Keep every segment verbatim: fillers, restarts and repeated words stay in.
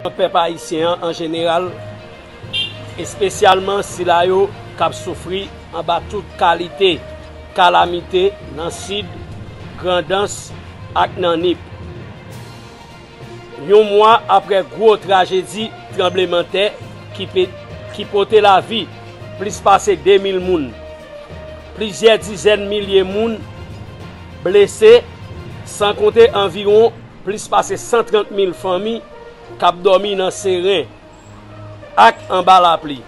Pèp ayisyen an an jeneral, espesyalman sila yo k ap soufri anba tout kalite kalamite nan Sid, Grandans ak nan Nip. Yon mwa apre gwo trajedi tranblemanntè ki pe-, ki pote lavi plis pase de mil moun, plizyè dizèn milye moun blese, san konte anviwon plis pase san trant mil fanmi k ap dòmi nan seren ak anba lapli.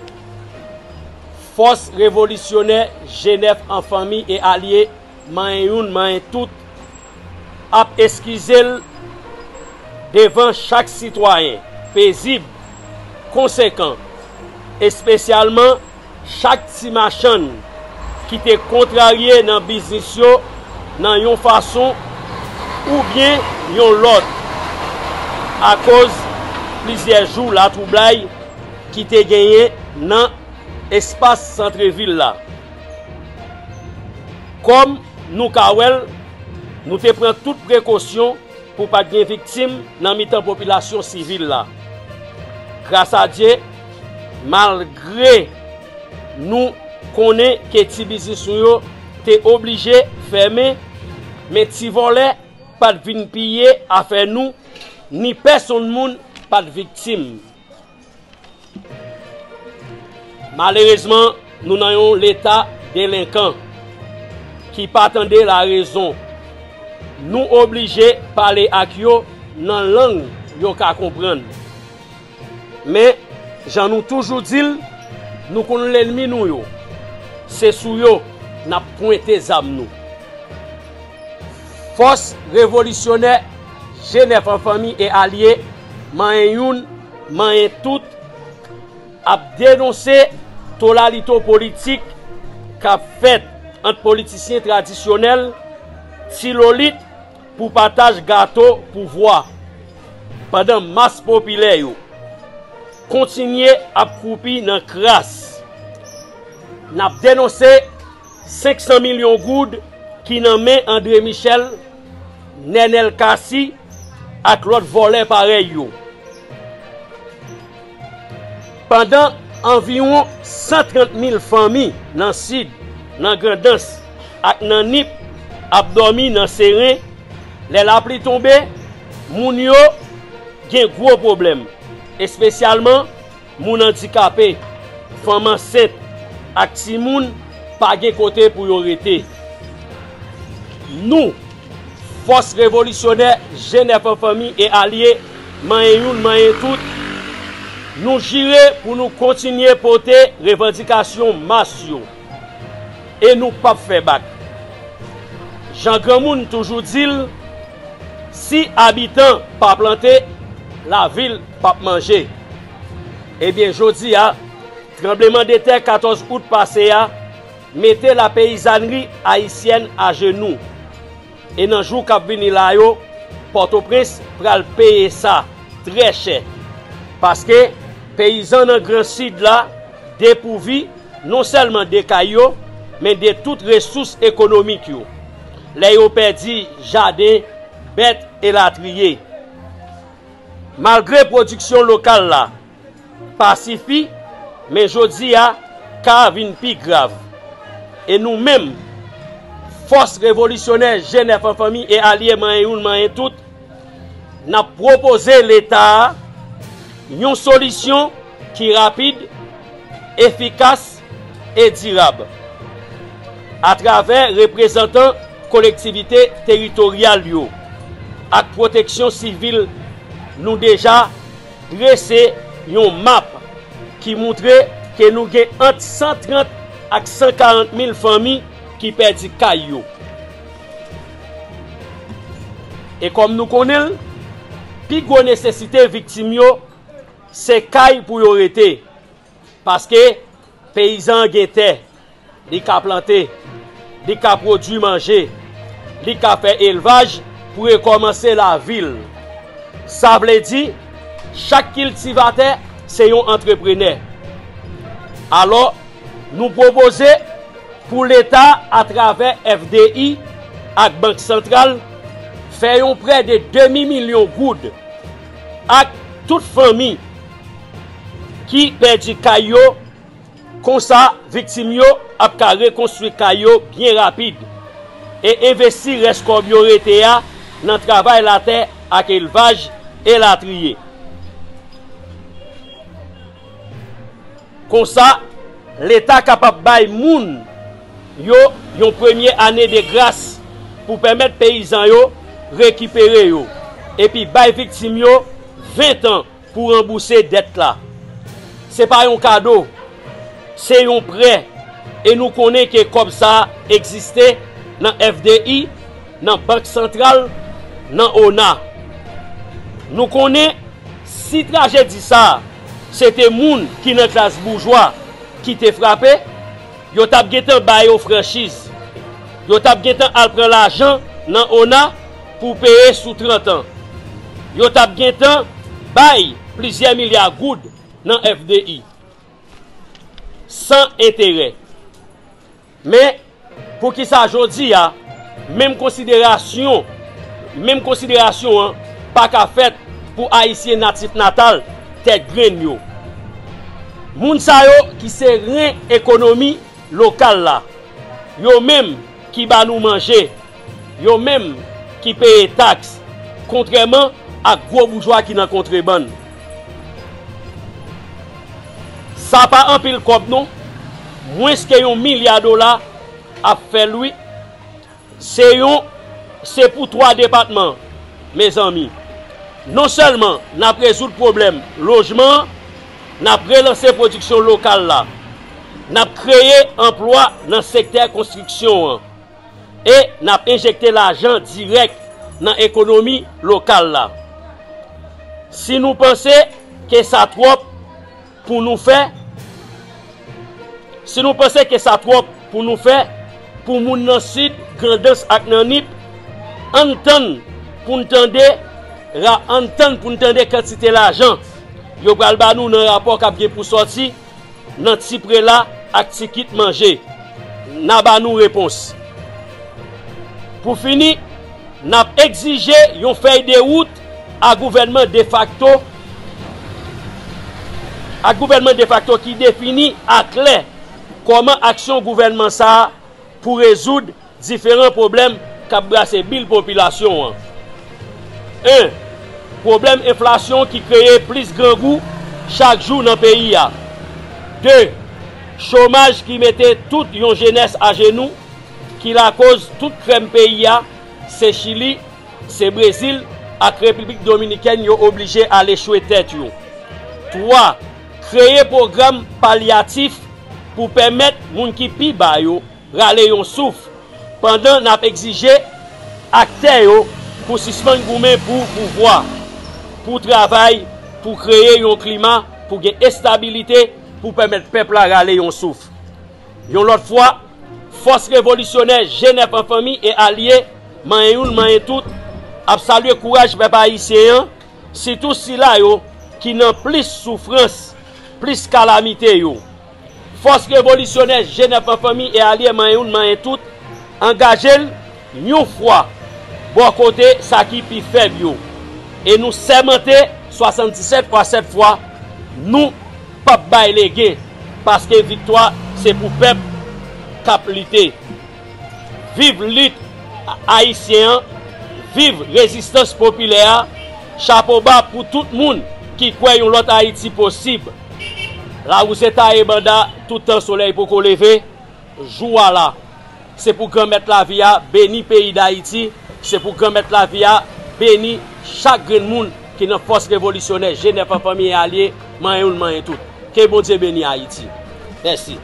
Fòs revolisyonè G nèf an fanmi e alye, manyen youn, manyen tout, ap eskize l devan chak sitwayen pezib, konsekan, espesyalman chak ti machann ki te kontrarye nan biznis yo nan yon fason oubyen yon lòt, akoz plizyè jou latwoublay ki te genyen nan espas santrevil la. Kòm nou ka wè l, nou te pran tout prekosyon pou pa t gen viktim nan mitan popilasyon sivil la. Gras a Dye, malgre nou konnen ke ti biznis nou yo te oblije fèmen, men ti vòlè pa t vin piye afè nou, ni pèsonn moun pa t viktim. Malerezman, nou nan yon leta delenkan ki pa tande larezon. Nou oblije pale ak yo nan lang yo ka konprann. Men, jan nou toujou di l, nou konn lènmi nou yo. Se sou yo n ap pwente zam nou. Fòs revolisyonè G nèf an fanmi e alye, manyen youn, manyen tout, ap denonse tolalito politik k ap fèt ant politisyen tradisyonèl, ti lolit pou pataj gato pouvwa, pandan mas popilè yo kontinye ap kwoupi nan kras. N ap denonse senk san milyon goud ki nan men André Michel, Nenel Cassy ak lòt vòlè parèy yo. Pandan anviwon san trant mil fanmi nan Sid, nan Grandans ak nan Nip ap dòmi nan seren, lè lapli tonbe, moun yo gen gwo pwoblèm, espesyalman moun andikape, fanm ansent ak timoun pa gen kote pou yo rete. Nou, fòs revolisyonè G nèf an fanmi e alye, manyen youn, manyen tout, nou jire pou nou kontinye pote revandikasyon mas yo. E nou p ap fè bak. Jan granmoun toujou di l, si abitan pa plante, lavil p ap manje. Ebyen, jodi a, tranbleman de tè katòz out pase a mete lapeyizanri ayisyèn ajenou. E nan jou k ap vini la yo, Pòtoprens pral peye sa trè chè. Paske peyizan nan Gran Sid la depouvi non sèlman de kay yo, men de tout resous ekonomik yo. Lè yo pèdi jaden, bèt, elatriye. Malgre pwodiksyon lokal la pa sifi, men jodi a, ka a vin pi grav. E nou menm, fòs revolisyonè G nèf an fanmi e alye manyen youn manyen tout, n ap pwopoze Leta a yon solisyon ki rapid, efikas e dirab, atravè reprezantan kolektivite teritoryal yo ak pwoteksyon sivil. Nou deja drese yon map ki moutre ke nou gen ant san trant ak san karant mil fanmi ki pèdi kay yo. E kòm nou konnen l, pi gwo nesesite viktim yo se kay pou yo rete. Paske peyizan an gen tè, li ka plante, li ka pwodui manje, li ka fè elvaj pou rekòmanse lavi l. Sa vle di, chak kiltivatè se yon antreprenè. Alò, nou pwopoze pou Leta, atravè F D I ak Bank Santral, fè yon prè de demi milyon goud ak tout fanmi ki pèdi kay yo, konsa viktim yo ap ka rekonstwi kay yo byen rapid e envesti rès kòb yo rete a nan travay latè ak elvaj, elatriye. Konsa, Leta kapab bay moun yo yon premye ane de gras pou pèmèt peyizan yo rekipere yo, epi bay viktim yo ven tan pou ranbouse dèt la. Se pa yon kado, se yon prè, e nou konnen ke kòb sa a egziste nan F D I, nan Bank Santral, nan ona. Nou konnen si trajedi sa a se te moun ki nan klas boujwa ki te frape, yo t ap gentan ba yo franchiz. Yo t ap gentan al pran lajan nan ona pou peye sou trant an. Yo t ap gentan bay plizyè milya goud nan F D I san enterè. Men, poukisa jodi a, menm konsiderasyon, menm konsiderasyon an pa ka fèt pou Ayisyen natif natal Tèt Grenn yo? Moun sa yo ki se ren ekonomi lokal la, yo menm ki ba nou manje, yo menm ki peye taks, kontrèman ak gwo boujwa ki nan kontrebann. Sa pa anpil kòb non, mwens ke yon milya dola ap fè l wi. Se yon, se pou twa depatman, mezanmi. Non sèlman n ap rezoud pwoblèm lojman an, n ap relanse pwodiksyon lokal la, n ap kreye anplwa nan sektè konstriksyon an, e n ap enjekte lajan dirèk nan ekonomi lokal la. Si nou panse ke sa twòp pou nou fè, si nou panse ke sa twòp pou nou fè pou moun nan Sid, Grandans ak nan Nip, ann tann pou n tande, ra-, ann tann pou n tande kantite lajan yo pral ba nou nan rapò k ap gen pou sòti nan Ti Prela ak Ti Kit Manje. N a ba nou repons. Pou fini, n ap egzije yon fèy de wout a gouvènman defakto, a gouvènman defakto ki defini aklè kòman aksyon gouvènman sa a pou rezoud diferan pwoblèm k ap brase bil popilasyon an. En, pwoblèm enflasyon ki kreye plis grangou chak jou nan peyi a. De, chomaj ki mete tout yon jenès ajenou, ki lakoz tout krèm peyi a, se Chili, se Brezil ak Repiblik Dominikèn yo oblije al echwe tèt yo. Twa, kreye pwogram palyatif pou pèmèt moun ki pi ba yo rale yon souf, pandan n ap egzije aktè yo pou sispann goumen pou pouvwa, pou travay, pou kreye yon klima pou gen estabilite, pou pèmèt pèp la rale yon souf. Yon lòt fwa, fòs revolisyonè G nèf an fanmi e alye, manyen youn, manyen tout, ap salye kouraj pèp ayisyen an, sitou sila yo ki nan plis soufrans, plis kalamite yo. Fòs revolisyonè G nèf an fanmi e alye, manyen youn, manyen tout, angaje l yon fwa bò kote sa ki pi fèb yo. E nou sèmante swasanndisèt fwa sèt fwa, nou p ap bay legen, paske viktwa se pou pèp k ap lite. Viv lit ayisyen an, viv rezistans popilè a, chapo ba pou tout moun ki kwè yon lòt Ayiti posib. Lawouze taye banda, toutan solèy poko leve, jou a la. Se pou Granmèt lavi a beni peyi Dayiti, se pou Granmèt lavi a beni chak grenn moun ki nan fòs revolisyonè G nèf an fanmi e alye, manyen youn, manyen tout. Ke Bondye beni Ayiti. Mèsi.